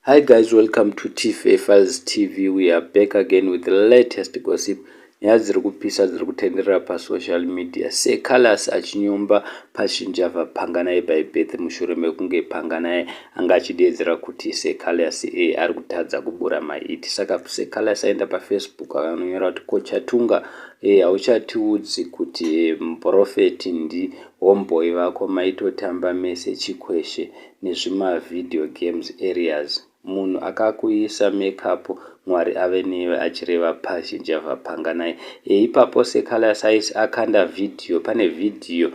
Hi guys, welcome to TFA Files TV. We are back again with the latest gossip. Nyaya dziri kupisa dziri kutenderera pasocial media. Seh Calaz achinyomba Passion Java Panganai by birth mushure mekunge Panganai anga achideedzera kuti Seh Calaz ari kutadza kubura mahits. Saka Seh Calaz aenda paFacebook akanonyora kuti, "Ko Chatunga, hauchatiudzi kuti muprofeti ndi homeboy vako maitotamba mese chikweshe nezvimavideo games areas? Munhu akakuisa makeup, Mwari ave newe," achireva Passion Java Panganai. Ipapo Seh Calaz akanda vhidhiyo. Pane vhidhiyo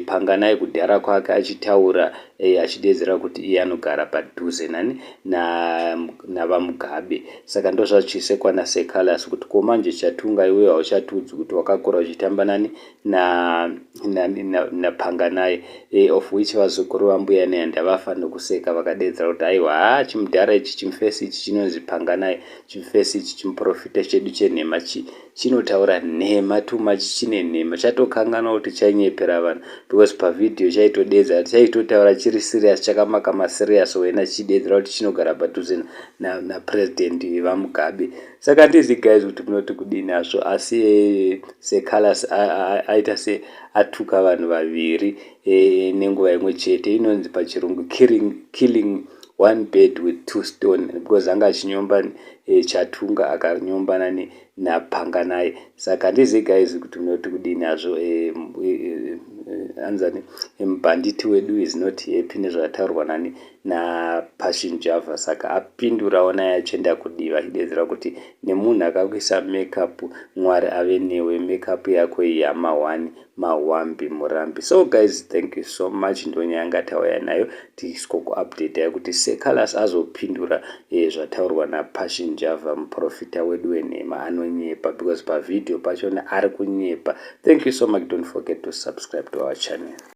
Panganai kudhara kwake achitaura achideedzera kuti iye anogara padhuze nani navaMugabe. Saka ndozvachisekwa naSeh Calaz kuti, "Ko manje Chatunga, iwewe hauchatiudzi kuti wakakura uchitamba nani naPanganai?" Of which vazukuru vambuya Nehanda vafa nokuseka, vakadeedzera kuti, "Aiwa, ha, chimudhara ichi, chimufesi ichi chinonzi Panganai, chimufesi ichi, chimuprofita chedu chenhema, chinotaura nhema too much, chine nhema, chatokanganwa kuti chainyepera vanhu," because pavhidhiyo chaitodedza, chaitotaura chiri serious, chakamaka maserious wena, chichideedzera kuti chinogara padhuze napurezidendi vaMugabe. Saka handizi guys kuti munoti kudini hazvo, asi Seh Calaz aita se atuka vanhu vaviri nenguva imwe chete. Inonzi pachirungu killing one bird with two stone, because anga achinyomba Chatunga, akanyombana naPanganai. Saka handizivi guys kuti munoti kudini hazvo. Anzani mubhanditi wedu is not happy nezvataurwa nani naPassion Java. Saka apindurawo naye achienda kudiva, achideedzera kuti, "Nemunhu akakuisa makeup, Mwari ave newe, makeup yako iyi yama1 mawambi murambi." So guys, thank you so much. Ndonyaya yanga tauya nayo tisikokuupdate kuti Seh Calaz azopindura zvataurwa naPassion Java, muprofita wedu wenhema anonyepa, because pavhidhiyo pachona ari kunyepa. Thank you so much. Don't forget to subscribe to our channel.